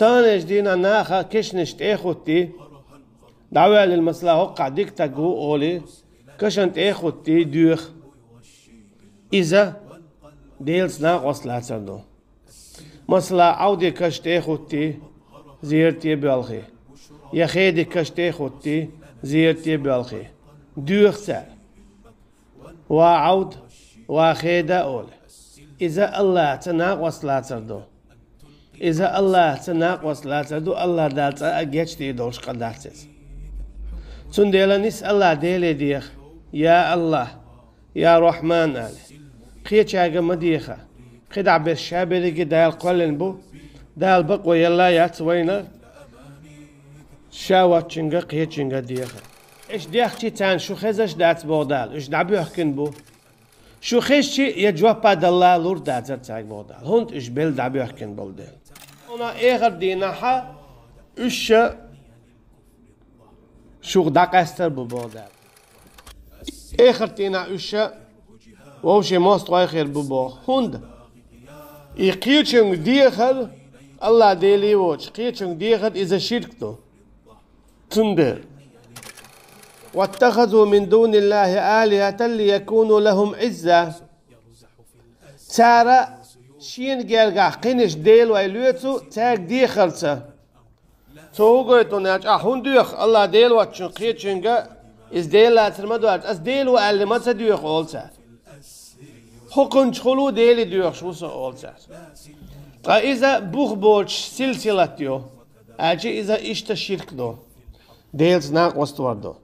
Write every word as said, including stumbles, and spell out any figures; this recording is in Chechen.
Цхьаннех дийнахь наха кешнаш тӀе а хӀуттий, дӀаваьлла, масала, хӀокхахь дика стаг ву олий, кешнаш тӀе а хӀуттий, доьху. Иза Делаца накъост лацар ду. Масала, Ӏовдин каш тӀе а хӀуттий, зерате а боьлхий, я Хедин каш тӀе а хӀуттий, зерате а боьлхий, доьху цара. Ва Ӏовд, ва Хеда олий. Иза АллахӀца накъост лацар ду. Иза АллахӀца накъост лацар ду, АллахӀ Дала цкъа а гечдийр долуш къа дац иза. Цундела нийса АллахӀ Деле деха: «Я АллахӀ, я Рахьман», — олий. Кхечаьрга ма деха. КхидӀа берш ша берриге Дала кхоьллина бу. Дала бакъо елла яц вайна ша воцчуьнга, кхечуьнга деха. Уьш дехчий, царна шу хезаш дац, боху Дала, уьш дӀабоьхкина бу. Шу хезчий, я жоп а далла лур дацара цаьрга, боху Дала, хӀунда уьш белла дӀабоьхкина болу дела. Хьуна эхар дийнахьа уьш шух дӀакъаьстар бу, боху Дала. Эхар дийнахь уьш вовшийн мостагӀий хир бу, боху. ХӀунда? И кхечуьнга дехар, АллахӀ Деле воцуш кхечуьнга дехар, иза ширк ду. Цундела: «واتخذوا من دون الله آلهة ليكونوا لهم عزا». Цара шена гергахь кхинаш делой лоьцу цаьрга дехарца. Цо хӀун гойту аьлча, ахь хӀунда доьху АллахӀ Дела воцчуьнга, кхечуьнга, иза Дела лацар ма ду аьлча, ас Дела ву аьлла ма ца доьху, олу цара. ХӀокхунчухула Деле доьхуш ву со, олу цара. Ткъа иза бух боцуш силсилат ю, аьлча иза иштта ширк ду, Делаца накъост вар ду.